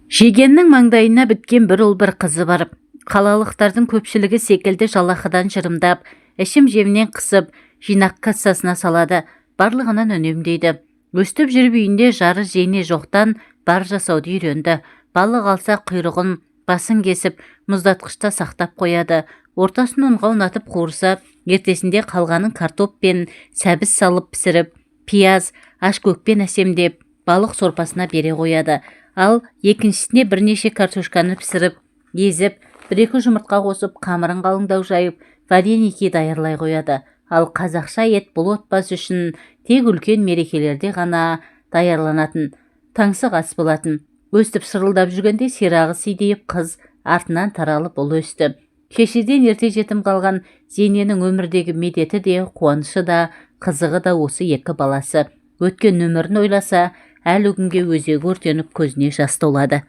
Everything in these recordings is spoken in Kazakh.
Шегеннің маңдайына біткен бір ұл, бір қызы бар. Қалалықтардың көпшілігі секілді жалақыдан жырымдап, ішім-жемінен қысып, жинақ кассасына салады. Барлығынан үнемдейді. Өстіп жүріп үйінде жары Зейне жоқтан бар жасауды үйренді. Балық алса, құйрығын, басын кесіп, мұздатқышта сақтап қояды. Ортасын ұнға ұнатып қуырса, ертесінде қалғанын картоп пен сәбіз салып пісіріп, пияз, ашкөкпен әсемдеп, балық сорпасына бере қояды. Ал екіншісіне бірнеше картошканы пісіріп, езіп, бір-екі жұмыртқа қосып, қамырын қалыңдау жайып, вареники даярлай қояды. Ал қазақша ет бұл отбасы үшін тек үлкен мерекелерде ғана даярланатын таңсық ас болатын. Өстіп шырылдап жүргенде сирағы сидиып қыз, артынан таралып ұл өсті. Шешеден ерте жетім қалған Зейненің өмірдегі медеті де, қуанышы да, қызығы да осы екі баласы. Өткен өмірін ойласа, әлі күнге өзегі өртеніп, көзіне жас толады.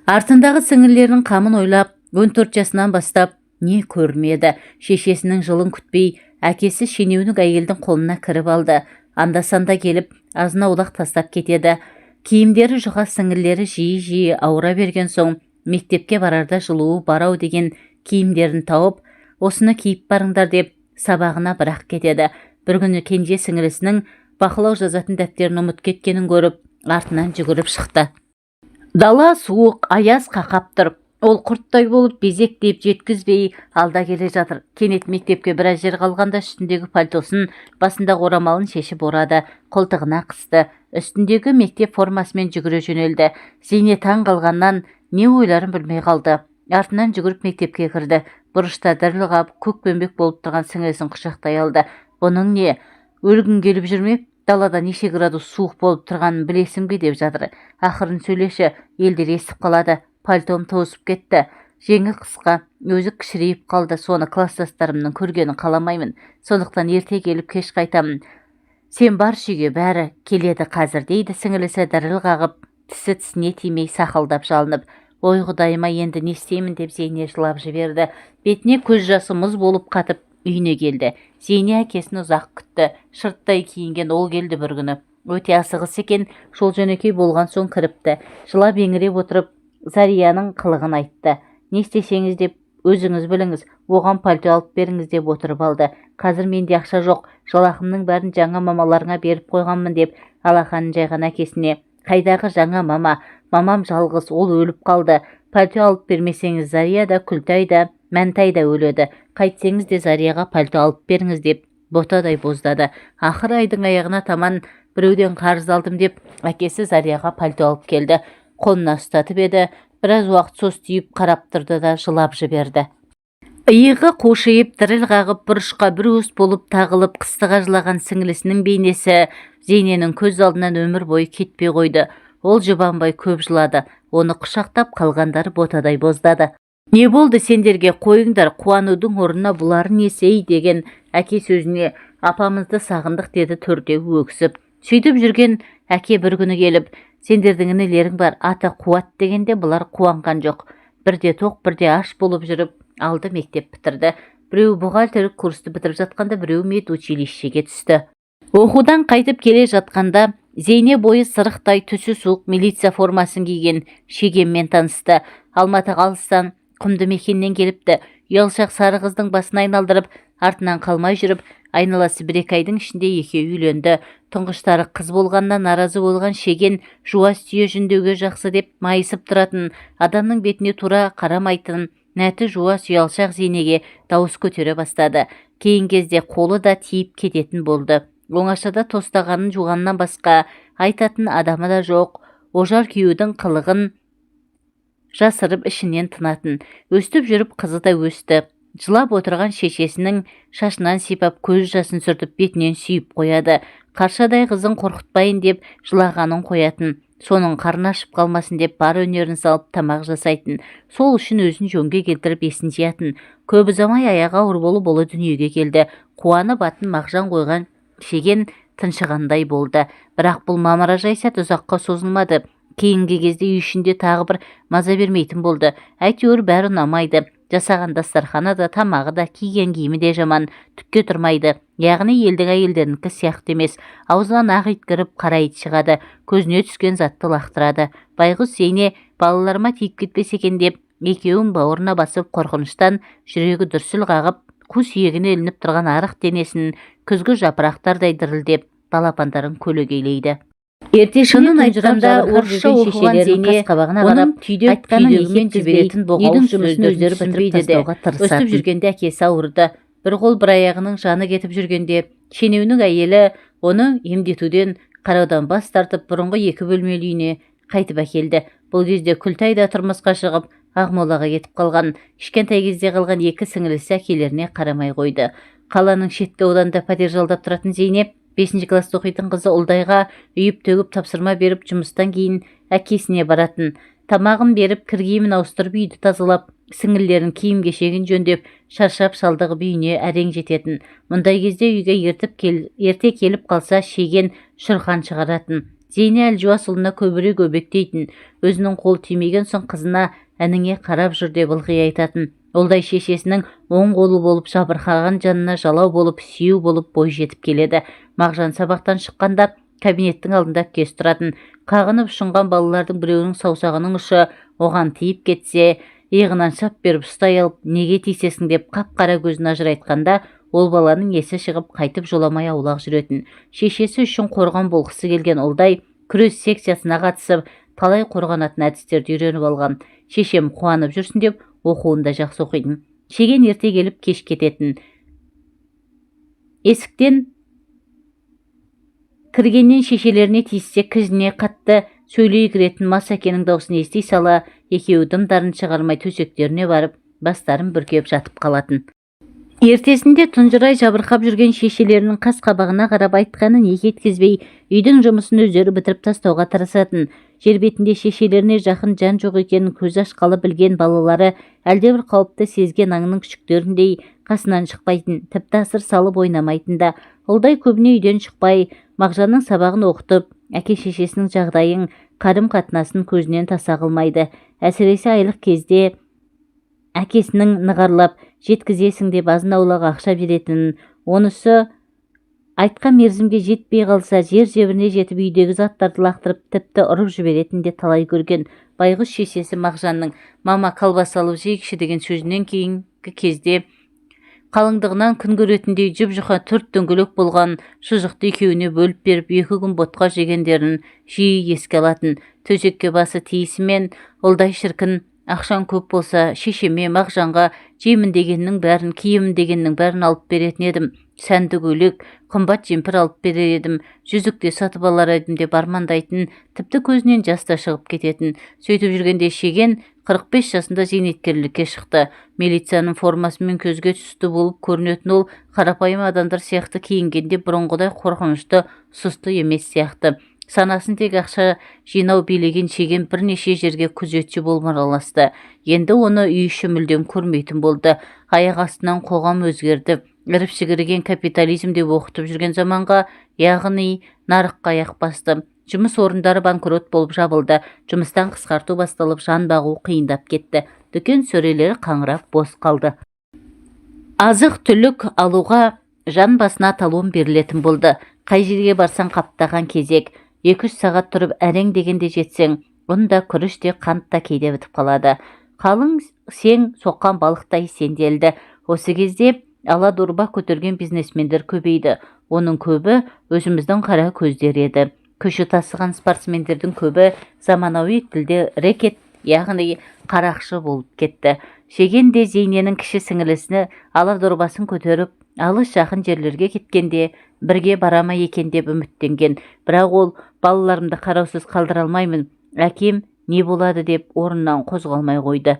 Артындағы сіңілілерінің қамын ойлап, 14 жасынан бастап не көрмеді. Шешесінің жылын күтпей, әкесі шенеунік әйелдің қолына кіріп алды. Анда-санда келіп, азын-аулақ тастап кетеді. Киімдері жұқа сіңілілері жиі-жиі ауыра берген соң, мектепке барарда жылуы бар-ау деген киімдерін тауып, осыны киіп барыңдар деп сабағына бірақ кетеді. Бір күні кенже сіңілісінің бақылау жазатын дәптерін ұмытып кеткенін көріп, артынан жүгіріп шықты. Дала суық, аяз қақап тұр. Ол құрттай болып безектеп жеткізбей алда келе жатыр. Кенет мектепке біраз жер қалғанда үстіндегі пальтосын, басындағы орамалын шешіп орады, қолтығына қысты. Үстіндегі мектеп формасымен жүгіре жөнелді. Зейне таң қалғаннан не ойларын білмей қалды. Артынан жүгіріп мектепке кірді. Бұрышта діріл қағып, көкпеңбек болып тұрған сіңілісін құшақтай алды. Бұның не, өлгің келіп жүр ме? Далада неше градус суық болып тұрғанын білесің бе деп жатыр. Ақырын сөйлеші, елдер естіп қалады. Пальтом тозып кетті. Жеңі қысқа, өзі кішірейіп қалды. Соны класстастарымның көргенін қаламаймын. Сондықтан ерте келіп, кеш қайтамын. Сен баршы үйге, бәрі келеді қазір, дейді сіңілісі діріл қағып, тісі тісіне тимей сақылдап жалынып. Ой, құдайыма, енді не істеймін деп Зейне жылап жіберді. Бетіне көз жасы мұз болып қатып, үйіне келді. Зейне әкесін ұзақ күтті. Шырттай киінген ол келді бір күні. Өте асығыс екен, жол жөнекей болған соң кіріпті. Жылап еңіреп отырып, Зарияның қылығын айтты. Не істесеңіз деп өзіңіз біліңіз, оған пальто алып беріңіз деп отырып алды. Қазір менде ақша жоқ, жалақымның бәрін жаңа мамаларыңа беріп қойғанмын деп алақанын жайған әкесіне. Қайдағы жаңа мама? Мамам жалғыз, ол өліп қалды. Пальто алып бермесеңіз, Зария да, Күлтай да, Мәнтай да өледі. Қайтсеңіз де Зарияға пальто алып беріңіз деп ботадай боздады. Ақыры айдың аяғына таман біреуден қарыз алдым деп әкесі Зарияға пальто алып келді. Қолына ұстатып еді, біраз уақыт состиып қарап тұрды да жылап жіберді. Иығы қушиып, діріл қағып, бұрышқа бір уыс болып тағылып, қыстыға жылаған сіңілісінің бейнесі Зейненің көз алдынан өмір бойы кетпей қойды. Ол жұбанбай көп жылады. Оны құшақтап қалғандары ботадай боздады. Не болды сендерге, қойыңдар, қуанудың орнына бұлары несі ей деген әке сөзіне апамызды сағындық деді төртеуі өксіп. Сөйтіп жүрген әке бір күні келіп, сендердің інілерің бар, аты Қуат дегенде бұлар қуанған жоқ. Бірде тоқ, бірде аш болып жүріп алды мектеп бітірді. Біреуі бухгалтерлік курсты бітіріп жатқанда, біреуі медучилищеге түсті. Оқудан қайтып келе жатқанда Зейне бойы сырықтай, түсі суық, милиция формасын киген Шегенмен танысты. Алматыға алыстан, құмды мекеннен келіпті. Ұялшақ сары қыздың басын айналдырып, артынан қалмай жүріп, айналасы 1-2 айдың ішінде екеуі үйленді. Тұңғыштары қыз болғанына наразы болған Шеген жуас түйе жүндеуге жақсы деп майысып тұратын, адамның бетіне тура қарамайтын, нәті жуас, ұялшақ Зейнеге дауыс көтере бастады. Кейін кезде қолы да тиіп кететін болды. Оңашада тостағанын жуғаннан басқа айтатын адамы да жоқ. Ожар күйеудің қылығын жасырып, ішінен тынатын. Өстіп жүріп қызы да өсті. Жылап отырған шешесінің шашынан сипап, көз жасын сүртіп, бетінен сүйіп қояды. Қаршадай қызын қорқытпайын деп жылағанын қоятын. Соның қарны ашып қалмасын деп бар өнерін салып тамақ жасайтын. Сол үшін өзін жөнге келтіріп, есін жиятын. Көп ұзамай аяғы ауыр болып, ұлы дүниеге келді. Қуанып атын Мағжан қойған Шеген тыншығандай болды. Бірақ бұл мамыражай сәт ұзаққа созылмады. Кейінгі кезде үй ішінде тағы бір маза бермейтін болды. Әйтеуір бәрі ұнамайды. Жасаған дастарханы да, тамағы да, киген киімі де жаман, түкке тұрмайды. Яғни елдің әйелдерінікі сияқты емес. Аузынан ақ ит кіріп, қара ит шығады. Көзіне түскен затты лақтырады. Байғұс Зейне балаларыма тиіп кетпесе екен деп, екеуін бауырына басып, қорқыныштан жүрегі дүрсіл қағып, қу сүйегіне ілініп тұрған арық денесін күзгі жапырақтардай дірілдеп, балапандарын көлегейлейді. Ертесіне Шынын тұнжырап айтқанда, жабырқап орысша жүрген оқыған шешелерінің Зейне қас-қабағына оның қарап, айтқанын түйдек-түйдегімен екі еткізбей, жіберетін үйдің боғауыз жұмысын сөздерін өздері бітіріп түсінбейді де. тастауға Өстіп тырысатын. жүргенде әкесі ауырды. Бір қол, бір аяғының жаны кетіп жүргенде шенеунік әйелі оны емдетуден, қараудан бас тартып, бұрынғы екі бөлмелі үйіне қайтып әкелді. Бұл кезде Күлтай да тұрмысқа шығып, Ақмолаға кетіп қалған. Кішкентай кезде қалған екі сіңілісі әкелеріне қарамай қойды. Қаланың шеткі ауданында пәтер жалдап тұратын Зейнеп бесінші класста оқитын қызы Ұлдайға үйіп-төгіп тапсырма беріп, жұмыстан кейін әкесіне баратын. Тамағын беріп, кір киімін ауыстырып, үйді тазалап, сіңілілерінің киім-кешегін жөндеп, шаршап шалдығып үйіне әрең жететін. Мұндай кезде үйге ерте келіп қалса, Шеген шұрхан шығаратын. Зейне әлжуаз ұлына көбірек өбектейтін. Өзінің қолы тимеген соң қызына ініңе қарап жүр деп ылғи айтатын. Ұлдай шешесінің оң қолы болып, жабырқаған жанына жалау болып, сүйеу болып бой жетіп келеді. Мағжан сабақтан шыққанда кабинеттің алдында әпкесі тұратын. Қағынып ұшынған балалардың біреуінің саусағының ұшы оған тиіп кетсе, иығынан шап беріп ұстай алып, неге тиісесің деп қап-қара көзін ажырайтқанда, ол баланың есі шығып, қайтып жоламай аулақ жүретін. Шешесі үшін қорған болғысы келген Ұлдай күрес секциясына қатысып, талай қорғанатын әдістерді үйреніп алған. Шешем қуанып жүрсін деп оқуын да жақсы оқитын. Шеген ерте келіп, кеш кететін. Есіктен кіргеннен шешелеріне тиіссе, кіжіне қатты сөйлей кіретін мас әкенің даусын ести сала, екеуі дымдарын шығармай төсектеріне барып, бастарын бүркеп жатып қалатын. Ертесінде тұнжырай жабырқап жүрген шешелерінің қас-қабағына қарап, айтқанын екі еткізбей, үйдің жұмысын өздері бітіріп тастауға тырысатын. Жер бетінде шешелеріне жақын жан жоқ екенін көзі ашқалы білген балалары әлдебір қауіпті сезген аңның күшіктеріндей қасынан шықпайтын, тіпті асыр салып ойнамайтын да. Ұлдай көбіне үйден шықпай, Мағжанның сабағын оқытып, әке-шешесінің жағдайын, қарым-қатынасын көзінен таса қылмайды. Әсіресе айлық кезде әкесінің нығарлап жеткізесің деп азын-аулақ ақша беретінін, онысы айтқан мерзімге жетпей қалса, жер-жебіріне жетіп, үйдегі заттарды лақтырып, тіпті ұрып жіберетінін де талай көрген. Байғұс шешесі Мағжанның «Мама, колбаса алып жейікші» деген сөзінен кейінгі кезде қалыңдығынан күн көретіндей жұп-жұқа төрт дөңгелек болған шұжықты екеуіне бөліп беріп, 2 күн ботқа жегендерін жиі еске алатын. Төсекке басы тиісімен Ұлдай: «Шіркін, ақшаң көп болса, шешеме, Мағжанға жеймін дегеннің бәрін, киемін дегеннің бәрін алып беретін едім. Сәнді көйлек, қымбат жемпір алып берер едім, жүзік те сатып алар едім», – деп армандайтын. Тіпті көзінен жас та шығып кететін. Сөйтіп жүргенде Шеген 45 жасында зейнеткерлікке шықты. Милицияның формасымен көзге түсті болып көрінетін ол қарапайым адамдар сияқты киінгенде бұрынғыдай қорқынышты, сұсты емес сияқты. Санасын тек ақша жинау билеген Шеген бірнеше жерге күзетші болып араласты. Енді оны үй іші мүлдем көрмейтін болды. Аяқ астынан қоғам өзгерді. Іріп-шігірген капитализм деп оқытып жүрген заманға, яғни нарыққа аяқ басты. Жұмыс орындары банкрот болып жабылды. Жұмыстан қысқарту басталып, жан бағу қиындап кетті. Дүкен сөрелері қаңырап бос қалды. Азық-түлік алуға жан басына талон берілетін болды. Қай жерге барсаң, қаптаған кезек. 2-3 сағат тұрып әрең дегенде жетсең, ұн да, күріш те, қант та кейде бітіп қалады. Қалың сең соққан балықтай сенделді. Осы кезде ала дорба көтерген бизнесмендер көбейді. Оның көбі өзіміздің қара көздер еді. Күші тасыған спортсмендердің көбі заманауи тілде рэкет, яғни қарақшы болып кетті. Шеген де Зейненің кіші сіңілісіні ала дорбасын көтеріп, алыс жақын жерлерге кеткенде бірге бара ма екен деп үміттенген. Бірақ ол: «Балаларымды қараусыз қалдыра алмаймын, әкем не болады?» – деп орнынан қозғалмай қойды.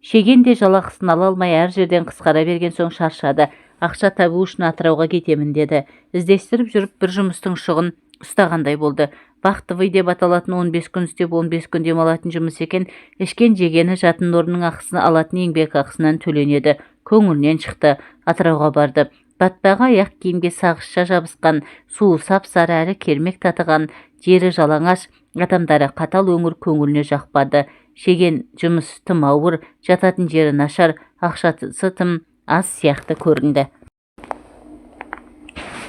Шеген де жалақысын ала алмай, әр жерден қысқара берген соң шаршады. Ақша табу үшін Атырауға кетемін деді. Іздестіріп жүріп бір жұмыстың ұшығын ұстағандай болды. Вахтовый деп аталатын, 15 күн істеп, 15 күн демалатын жұмыс екен. Ішкен жегені, жатын орнының ақысын алатын еңбек ақысынан төленеді. Көңілінен шықты. Атырауға барды. Батпағы аяқ киімге сағызша жабысқан, суы сап-сары әрі кермек татыған, жері жалаңаш, адамдары қатал өңір көңіліне жақпады. Шеген жұмыс тым ауыр, жататын жері нашар. Ақшасы тым аз сияқты көрінді.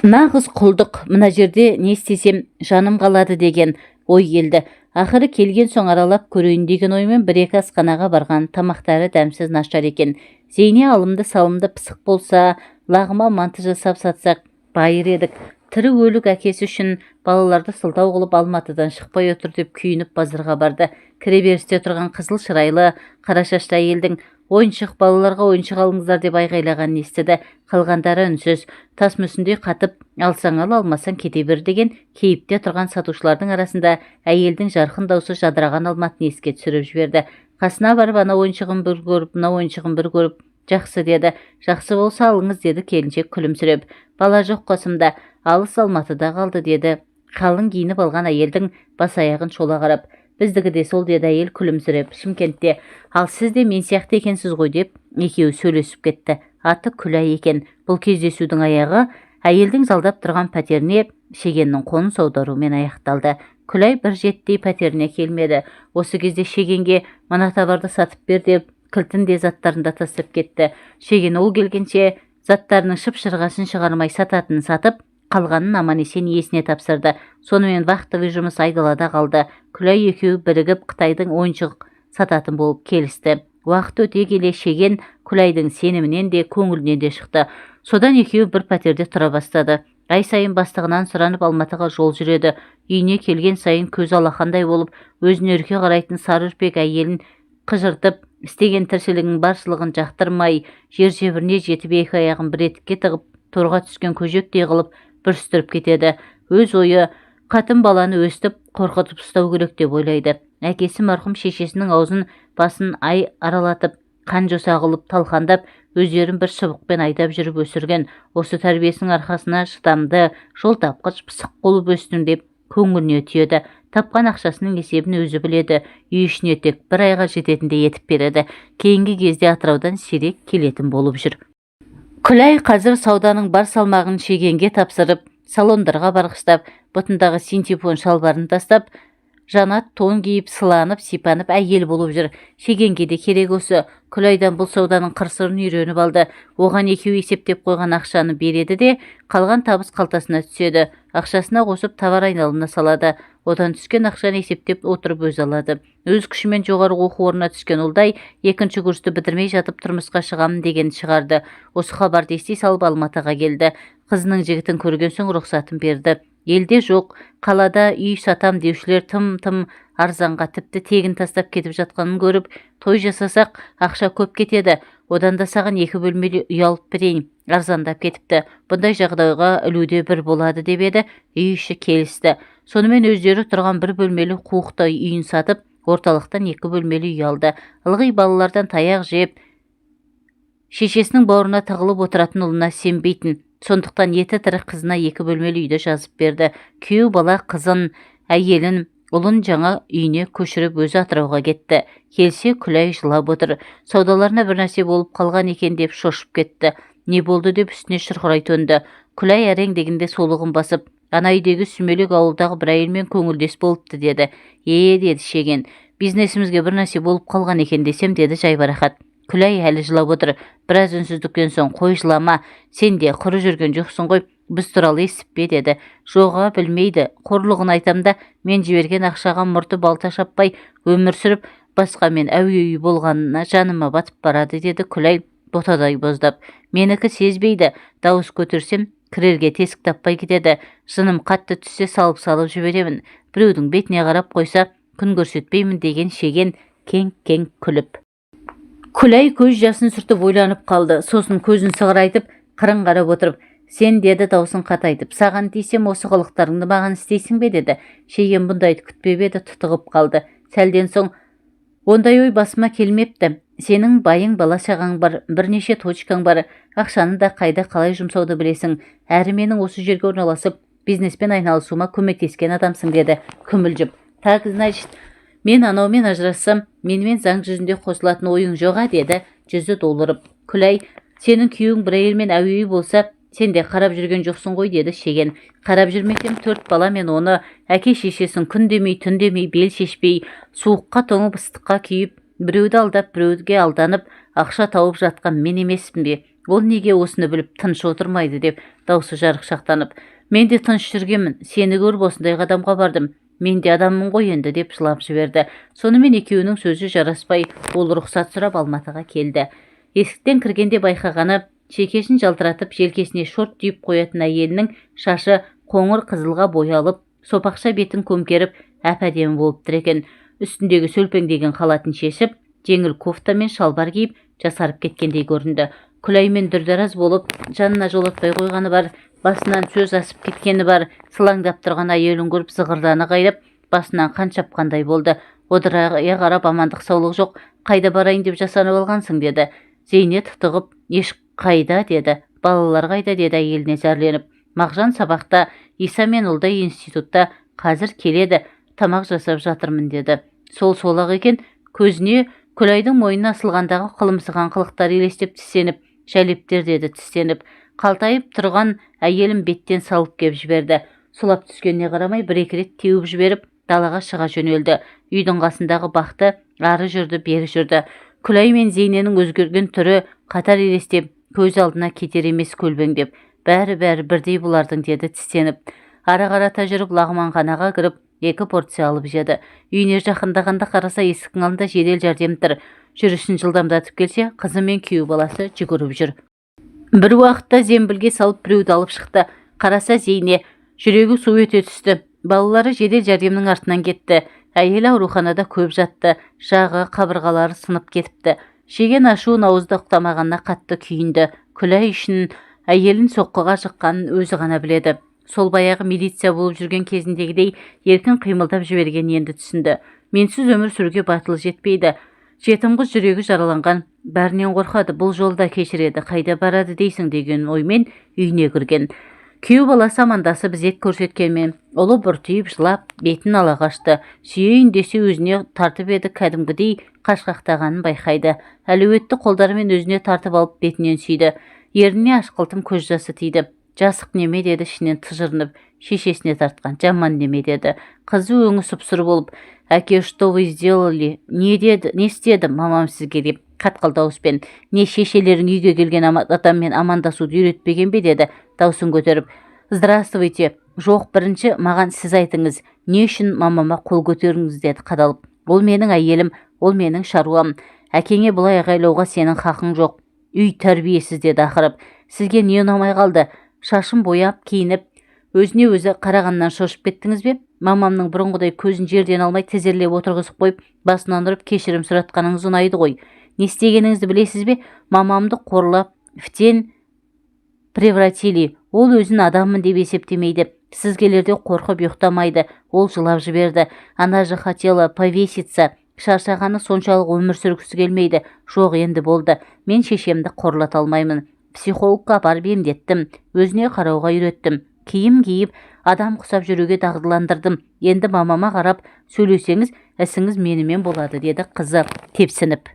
Нағыз құлдық. Мына жерде не істесем, жаным қалады деген ой келді. Ақыры келген соң аралап көрейін деген оймен бір-екі асханаға барған. Тамақтары дәмсіз, нашар екен. Зейне алымды-салымды пысық болса, лағма манты жасап сатсақ, байыр едік. Тірі өлік әкесі үшін балаларды сылтау қылып Алматыдан шықпай отыр деп күйініп базарға барды. Кіреберісте тұрған қызыл шырайлы, қара шашты әйелдің «Ойыншық, балаларға ойыншық алыңыздар!» деп айғайлағанын естіді. Қалғандары үнсіз, тас мүсіндей қатып, алсаң ал, алмасаң кете бер деген кейіпте тұрған сатушылардың арасында әйелдің жарқын даусы жадыраған Алматыны еске түсіріп жіберді. Қасына барып, ана ойыншығын бір көріп, мына ойыншығын бір көріп, «Жақсы», – деді. «Жақсы болса, алыңыз», – деді келіншек күлімсіреп. «Бала жоқ қасымда, алыс Алматыда қалды», – деді қалың киініп алған әйелдің бас аяғын шола қарап. «Біздікі де сол», – деді әйел күлімсіреп. «Шымкентте. Ал сіз де мен сияқты екенсіз ғой», – деп екеуі сөйлесіп кетті. Аты Күләй екен. Бұл кездесудің аяғы әйелдің жалдап тұрған пәтеріне Шегеннің қоныс аударуымен аяқталды. Күләй бір жеттей пәтеріне келмеді. Осы кезде Шегенге «Мына товарды сатып бер» деп, кілтін де, заттарын да тастап кетті. Шеген ол келгенше заттарының шып-шырғасын шығармай сататынын сатып, қалғанын аман-есен иесіне тапсырды. Сонымен вахтовый жұмыс айдалада қалды. Күләй екеуі бірігіп қытайдың ойыншық сататын болып келісті. Уақыт өте келе Шеген Күләйдің сенімінен де, көңілінен де шықты. Содан екеуі бір пәтерде тұра бастады. Ай сайын бастығынан сұранып Алматыға жол жүреді. Үйіне келген сайын көзі алақандай болып, өзіне үрке қарайтын сары үрпек әйелін қыжыртып, істеген тіршілігінің баршылығын жақтырмай, жер-жебіріне жетіп, екі аяғын бір етікке тығып, торға түскен көжектей қылып бүрістіріп кетеді. Өз ойы: қатын баланы өстіп қорқытып ұстау керек деп ойлайды. Әкесі марқұм шешесінің аузын басын ай аралатып, қан жоса қылып талқандап, өздерін бір шыбықпен айдап жүріп өсірген. Осы тәрбиесінің арқасына шыдамды, жол тапқыш, пысық болып өстім деп көңіліне түйеді. Тапқан ақшасының есебін өзі біледі. Үй ішіне тек бір айға жететіндей етіп береді. Кейінгі кезде Атыраудан сирек келетін болып жүр. Күләй қазір сауданың бар салмағын Шегенге тапсырып, салондарға барғыштап, бұтындағы синтепон шалбарын тастап, жанат тон киіп, сыланып сипанып әйел болып жүр. Шегенге де керек осы. Күләйдан бұл сауданың қыр-сырын үйреніп алды. Оған екеуі есептеп қойған ақшаны береді де, қалған табыс қалтасына түседі. Ақшасына қосып товар айналымына салады. Одан түскен ақшаны есептеп отырып өзі алады. Өз күшімен жоғары оқу орнына түскен Ұлдай екінші курсты бітірмей жатып тұрмысқа шығамын деген шығарды. Осы хабарды ести салып Алматыға келді. Қызының жігітін көрген соң рұқсатын берді. Елде жоқ, қалада үй сатам деушілер тым-тым арзанға, тіпті тегін тастап кетіп жатқанын көріп, «Той жасасақ, ақша көп кетеді, одан да саған екі бөлмелі үй алып берейін, арзандап кетіпті, бұндай жағдайға ілуде бір болады», – деп еді, үй іші келісті. Сонымен өздері тұрған бір бөлмелі қуықтай үйін сатып, орталықтан екі бөлмелі үй алды. Ылғи балалардан таяқ жеп, шешесінің бауырына тығылып отыратын ұлына сенбейтін. Сондықтан еті тірі қызына екі бөлмелі үйді жазып берді. Күйеу бала қызын, әйелін, ұлын жаңа үйіне көшіріп, өзі Атырауға кетті. Келсе, Күләй жылап отыр. Саудаларына бір нәрсе болып қалған екен деп шошып кетті. Не болды деп үстіне шұрқырай төнді. Күләй әрең дегенде солығын басып, «Ана үйдегі сүмелек ауылдағы бір әйелмен көңілдес болыпты», – деді. «Е, – деді Шеген. – Бизнесімізге бір нәрсе болып қалған екен десем», – деді жайбарақат. Күләй әлі жылап отыр. Біраз үнсіздіктен соң: «Қой, жылама, сен де құры жүрген жоқсың ғой, біз туралы естіп пе?» – деді. «Жоға, білмейді. Қорлығын айтам да, мен жіберген ақшаға мұрты балта шаппай өмір сүріп, басқамен әуе болғанына жаныма батып барады», – деді Күләй ботадай боздап. «Менікі сезбейді. Дауыс көтерсем, кірерге тесік таппай кетеді. Жыным қатты түссе, салып-салып жіберемін. Біреудің бетіне қарап қойса, күн көрсетпеймін», – деген Шеген кеңк-кеңк күліп. Күләй көз жасын сүртіп ойланып қалды. Сосын көзін сығырайтып, қырын қарап отырып: «Сен, – деді даусын қатайтып, – саған тисем, осы қылықтарыңды маған істейсің бе?» – деді. Шеген бұндайды күтпеп еді, тұтығып қалды. Сәлден соң: «Ондай ой басыма келмепті. Сенің байың, бала-шағаң бар, бірнеше точкаң бар, ақшаны да қайда қалай жұмсауды білесің. Әрі менің осы жерге орналасып, бизнеспен айналысуыма көмектескен адамсың», – деді күмілжіп. «Так, значит, мен анаумен ажырассам, менімен заң жүзінде қосылатын ойың жоқ, а?» – деді жүзі долырып. Күләй: «Сенің күйеуің бір әйелмен әуейі болса, сен де қарап жүрген жоқсың ғой», – деді Шеген. «Қарап жүрмесем, төрт бала мен оны, әке шешесін күн демей, түн демей, бел шешпей, суыққа тоңып, ыстыққа күйіп Біреуді алдап, біреуге алданып, ақша тауып жатқан мен емеспін бе? Ол неге осыны біліп тыныш отырмайды?» деп даусы жарықшақтанып. «Мен де тыныш жүргенмін. Сені көріп, осындай қадамға бардым. Мен де адаммын ғой енді», – деп жылап жіберді. Сонымен екеуінің сөзі жараспай, ол рұқсат сұрап Алматыға келді. Есіктен кіргенде байқағаны: шекесін жалтыратып, желкесіне шорт түйіп қоятын әйелінің шашы қоңыр қызылға боялып, сопақша бетін көмкеріп, әп-әдемі болып тұр екен. Үстіндегі сөлпеңдеген халатын шешіп, жеңіл кофта мен шалбар киіп, жасарып кеткендей көрінді. Күләймен дүрдараз болып, жанына жолатпай қойғаны бар, басынан сөз асып кеткені бар. Сылаңдап тұрған әйелін көріп, зығырданы қайрап, басынан қан шапқандай болды. Одырая қарап: «Амандық саулық жоқ, қайда барайын деп жасанып алғансың?» – деді. Зейне тұтығып, «Еш қайда?» – деді. «Балалар қайда?» – деді әйеліне зәрленіп. «Мағжан сабақта, Иса мен Ұлдай институтта, қазір келеді, тамақ жасап жатырмын», – деді. Сол сол-ақ екен. Көзіне Күләйдің мойнына асылғандағы қылымсыған қылықтары елестеп, тістеніп, «Жәлептер!» – деді тістеніп. Қалтайып тұрған әйелін беттен салып кеп жіберді. Сұлап түскеніне қарамай, бір-екі рет теуіп жіберіп, далаға шыға жөнелді. Үйдің қасындағы бақты ары жүрді, бері жүрді. Күләй мен Зейненің өзгерген түрі қатар елестеп, көз алдына кетер емес көлбеңдеп. «Бәрі-бәрі бірдей бұлардың», – деді тістеніп. Ары қарата жүріп, лағманханаға кіріп, екі порция алып жеді. Үйіне жақындағанда қараса, есіктің алдында жедел жәрдем тұр. Жүрісін жылдамдатып келсе, қызы мен күйеу баласы жүгіріп жүр. Бір уақытта зембілге салып біреуді алып шықты. Қараса, Зейне. Жүрегі су ете түсті. Балалары жедел жәрдемнің артынан кетті. Әйелі ауруханада көп жатты. Жағы, қабырғалары сынып кетіпті. Шеген ашуын ауызда ұқтамағанына қатты күйінді. Күләй үшін әйелін соққыға жыққанын өзі ғана біледі. Сол баяғы милиция болып жүрген кезіндегідей еркін қимылдап жібергенін енді түсінді. Менсіз өмір сүруге батылы жетпейді. Жетім қыз жүрегі жараланған, бәрінен қорқады. Бұл жолда кешіреді, қайда барады дейсің деген оймен үйіне кірген. Күйеу баласы амандасып, ізет көрсеткенмен, ұлы бұртиып жылап, бетін ала қашты. Сүйейін десе, өзіне тартып еді, кәдімгідей қашқақтағанын байқайды. Әлуетті қолдарымен өзіне тартып алып, бетінен сүйді. Ерніне ашқылтым көз жасы тиді. «Жасық неме?» – деді ішінен тыжырынып. «Шешесіне тартқан жаман неме», – деді. Қызы өңі сұп-сұр болып: «Әке, что вы сделали? Не деді, не істеді мамам сізге?» – деп қатқыл дауыспен. «Не, шешелерің үйге келген адаммен амандасуды үйретпеген бе?» – деді даусын көтеріп. «Здравствуйте». «Жоқ, бірінші маған сіз айтыңыз, не үшін мамама қол көтердіңіз?» – деді қадалып. «Ол менің әйелім, ол менің шаруам. Әкеңе бұлай айғайлауға сенің хақың жоқ, үй тәрбиесіз», – деді ақырып. «Сізге не ұнамай қалды? Шашын бояп, киініп, өзіне өзі қарағаннан шошып кеттіңіз бе? Мамамның бұрынғыдай көзін жерден алмай, тізерлеп отырғызып қойып, басынан ұрып, кешірім сұратқаныңыз ұнайды ғой. Не істегеніңізді білесіз бе? Мамамды қорлап, в тень превратили. Ол өзін адаммын деп есептемейді. Сіз келерде қорқып ұйықтамайды». Ол жылап жіберді. «Она же хотела повеситься. Шаршағаны соншалық, өмір сүргісі келмейді. Жоқ, енді болды. Мен шешемді қорлата алмаймын. Психологқа апарып емдеттім, өзіне қарауға үйреттім, киім киіп, адам құсап жүруге дағдыландырдым. Енді мамама қарап сөйлесеңіз, ісіңіз менімен болады», – деді қызы тепсініп.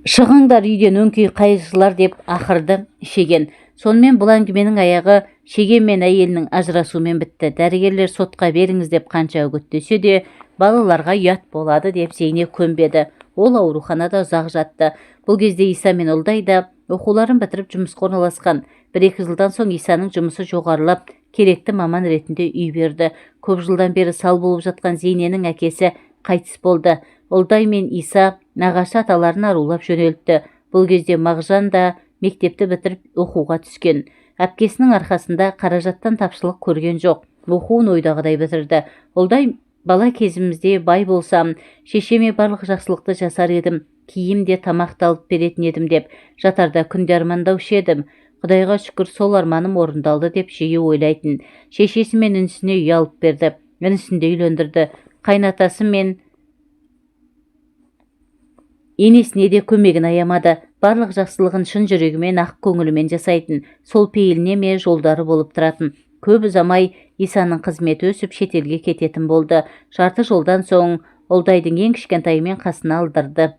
«Шығыңдар үйден, өңкей қайыршылар!» – деп ақырды Шеген. Сонымен бұл әңгіменің аяғы Шеген мен әйелінің ажырасуымен бітті. Дәрігерлер сотқа беріңіз деп қанша үгіттесе де, балаларға ұят болады деп Зейне көнбеді. Ол ауруханада ұзақ жатты. Бұл кезде Иса мен Ұлдай да оқуларын бітіріп, жұмысқа орналасқан. 1-2 жылдан соң Исаның жұмысы жоғарылап, керекті маман ретінде үй берді. Көп жылдан бері сал болып жатқан Зейненің әкесі қайтыс болды. Ұлдай мен Иса нағашы аталарын арулап жөнелтті. Бұл кезде Мағжан да мектепті бітіріп, оқуға түскен. Әпкесінің арқасында қаражаттан тапшылық көрген жоқ, оқуын ойдағыдай бітірді. Ұлдай: «Бала кезімізде бай болсам, шешеме барлық жақсылықты жасар едім, киім де, тамақ та алып беретін едім деп жатарда күнде армандаушы едім. Құдайға шүкір, сол арманым орындалды», – деп жиі ойлайтын. Шешесі мен інісіне үй алып берді, інісін де үйлендірді. Қайнатасы мен енесіне де көмегін аямады. Барлық жақсылығын шын жүрегімен, ақ көңілімен жасайтын. Сол пейіліне ме, жолдары болып тұратын. Көп ұзамай Исаның қызметі өсіп, шетелге кететін болды. Жарты жолдан соң Ұлдайдың ең кішкентайымен қасына алдырды.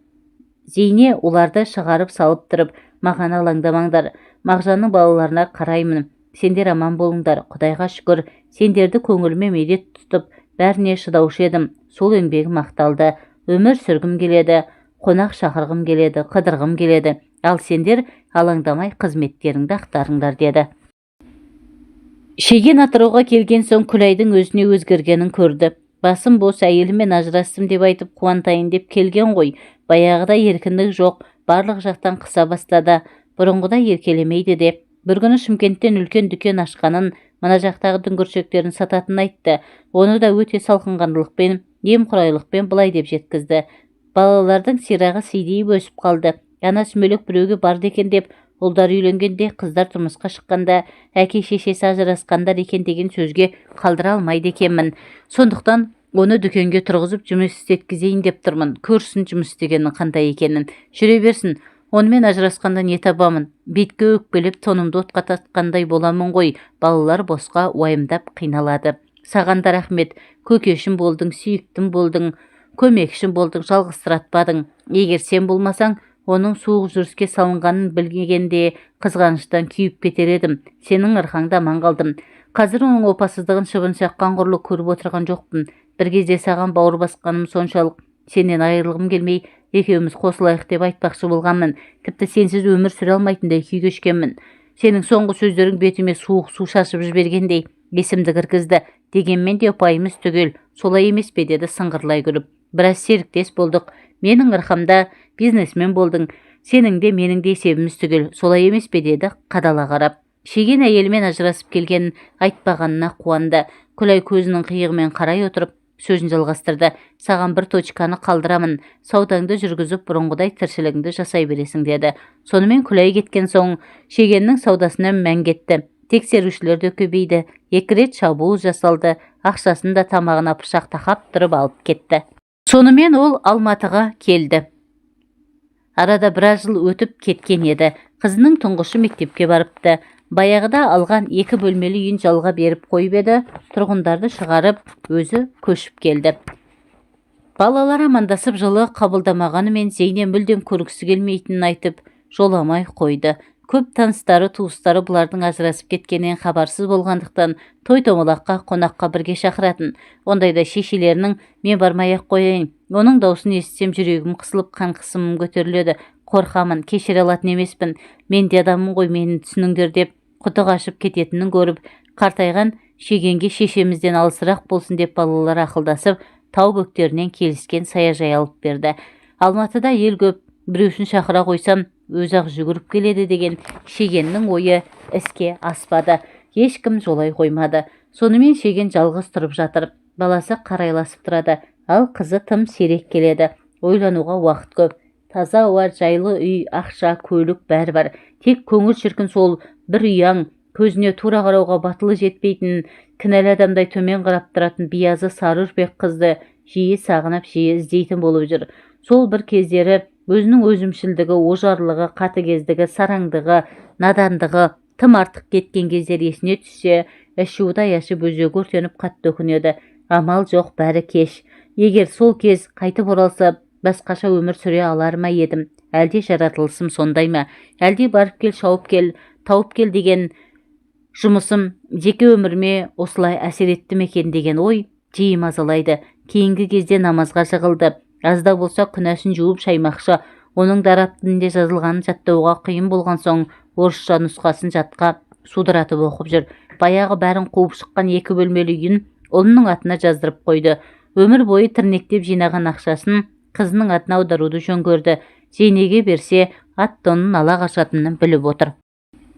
Зейне оларды шығарып салып тұрып: «Маған алаңдамаңдар, Мағжанның балаларына қараймын. Сендер аман болыңдар. Құдайға шүкір, сендерді көңіліме медет тұтып, бәріне шыдаушы едім. Сол еңбегім ақталды. Өмір сүргім келеді. Қонақ шақырғым келеді, қыдырғым келеді. Ал сендер алаңдамай қызметтеріңді ақтарыңдар, деді. Шеген Атырауға келген соң Күләйдің өзіне өзгергенін көрді. Басым бос, әйеліммен ажырастым деп айтып қуантайын деп келген ғой. Баяғыда еркіндік жоқ, барлық жақтан қыса бастады. Бұрынғыдай еркелемейді де. Бір күні Шымкенттен үлкен дүкен ашқанын, мына жақтағы дүңгіршектерін сататынын айтты. Оны да өте салқынқандылықпен, немқұрайлықпен былай деп жеткізді: «Балалардың сирағы сидиып өсіп қалды. Ана сүмелек біреуге барды екен деп, ұлдар үйленгенде, қыздар тұрмысқа шыққанда, әке-шешесі ажырасқандар екен деген сөзге қалдыра алмайды екенмін. Сондықтан оны дүкенге тұрғызып, жұмыс істеткізейін деп тұрмын. Көрсін жұмыс істегеннің қандай екенін. Жүре берсін. Онымен ажырасқанда не табамын? Бетке өкпелеп, тонымды отқа тартқандай боламын ғой. Балалар босқа уайымдап қиналады. Саған да рахмет. Көкешім болдың, сүйіктім болдың, көмекшім болдың, жалғызсыратпадың. Егер сен болмасаң, оның суық жүріске салынғанын білгенде қызғаныштан күйіп кетер едім. Сенің арқаңда аман қалдым. Қазір оның опасыздығын шыбын шаққан құрлы көріп отырған жоқпын. Бір кезде саған бауыр басқаным соншалық, сенен айырылғым келмей, екеуміз қосылайық деп айтпақшы болғанмын. Тіпті сенсіз өмір сүре алмайтындай күй кешкенмін. Сенің соңғы сөздерің бетіме суық су шашып жібергендей есімді кіргізді. Дегенмен де ұпайымыз түгел, солай емес пе?» — деді сыңғырлай күліп. «Біраз серіктес болдық. Менің арқамда бизнесмен болдың. Сенің де, менің де есебіміз түгел, солай емес пе?» — деді қадала қарап. Шеген әйелімен ажырасып келгенін айтпағанына қуанды. Күләй көзінің қиығымен қарай отырып, сөзін жалғастырды: «Саған бір точканы қалдырамын. Саудаңды жүргізіп, бұрынғыдай тіршілігіңді жасай бересің», — деді. Сонымен Күләй кеткен соң Шегеннің саудасына мән кетті. Тексерушілер де көбейді. Екі рет шабуыл жасалды. Ақшасын да тамағына пышақ тақап тұрып алып кетті. Сонымен ол Алматыға келді. Арада біраз жыл өтіп кеткен еді. Қызының тұңғышы мектепке барыпты. Баяғыда алған екі бөлмелі үйін жалға беріп қойып еді, тұрғындарды шығарып, өзі көшіп келді. Балалар амандасып, жылы қабылдамағанымен, Зейне мүлдем көргісі келмейтінін айтып, жоламай қойды. Көп таныстары, туыстары бұлардың ажырасып кеткенінен хабарсыз болғандықтан, той томалаққа, қонаққа бірге шақыратын. Ондайда шешелерінің: «Мен бармай-ақ қояйын, оның даусын естісем, жүрегім қысылып, қан қысымым көтеріледі, қорқамын, кешіре алатын емеспін, мен де адаммын ғой, мені түсініңдер», — деп құты қашып кететінін көріп, қартайған Шегенге шешемізден алысырақ болсын деп, балалар ақылдасып, тау бөктерінен келіскен саяжай алып берді. Алматыда ел көп, біреусін шақыра қойсам, өзі-ақ жүгіріп келеді деген Шегеннің ойы іске аспады. Ешкім жолай қоймады. Сонымен Шеген жалғыз тұрып жатыр. Баласы қарайласып тұрады, ал қызы тым сирек келеді. Ойлануға уақыт көп. Таза ауа, жайлы үй, ақша, көлік, бәрі бар. Тек көңіл шіркін сол бір ұяң, көзіне тура қарауға батылы жетпейтін, кінәлі адамдай төмен қарап тұратын биязы сары үрпек қызды жиі сағынып, жиі іздейтін болып жүр. Сол бір кездері өзінің өзімшілдігі, ожарлығы, қатыгездігі, сараңдығы, надандығы тым артық кеткен кездер есіне түссе, іші удай ашып, өзегі өртеніп, қатты өкінеді. Амал жоқ, бәрі кеш. Егер сол кез қайтып оралса, басқаша өмір сүре алар ма едім? Әлде жаратылысым сондай ма? Әлде барып кел, шауып кел, тауып кел деген жұмысым жеке өміріме осылай әсер етті ме екен деген ой жиі мазалайды. Кейінгі кезде намазға жығылды. Аз да болса күнәсін жуып шаймақшы. Оның да араб тілінде жазылғанын жаттауға қиын болған соң, орысша нұсқасын жатқа судыратып оқып жүр. Баяғы бәрін қуып шыққан екі бөлмелі үйін ұлының атына жаздырып қойды. Өмір бойы тірнектеп жинаған ақшасын қызының атына аударуды жөн көрді. Зейнеге берсе, ат тонын ала қашатынын біліп отыр.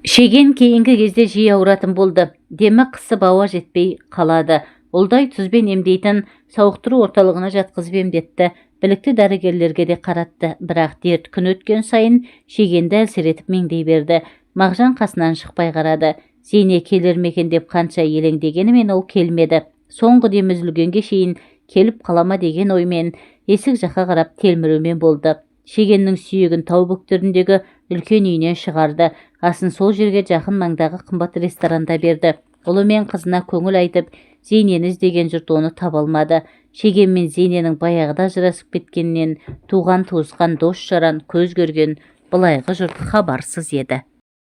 Шеген кейінгі кезде жиі ауыратын болды. Демі қысып, ауа жетпей қалады. Ұлдай тұзбен емдейтін сауықтыру орталығына жатқызып емдетті. Білікті дәрігерлерге де қаратты. Бірақ дерт күн өткен сайын Шегенді әлсіретіп, меңдей берді. Мағжан қасынан шықпай қарады. Зейне келер ме екен деп қанша елеңдегенімен, ол келмеді. Соңғы демі үзілгенге шейін келіп қала ма деген оймен есік жаққа қарап телмірумен болды. Шегеннің сүйегін тау бөктеріндегі үлкен үйінен шығарды. Асын сол жерге жақын маңдағы қымбат ресторанда берді. Ұлы мен қызына көңіл айтып, Зейнені іздеген жұрт оны таба алмады. Шеген мен Зейненің баяғыда ажырасып кеткенінен туған туысқан, дос жаран, көз көрген былайғы жұрт хабарсыз еді.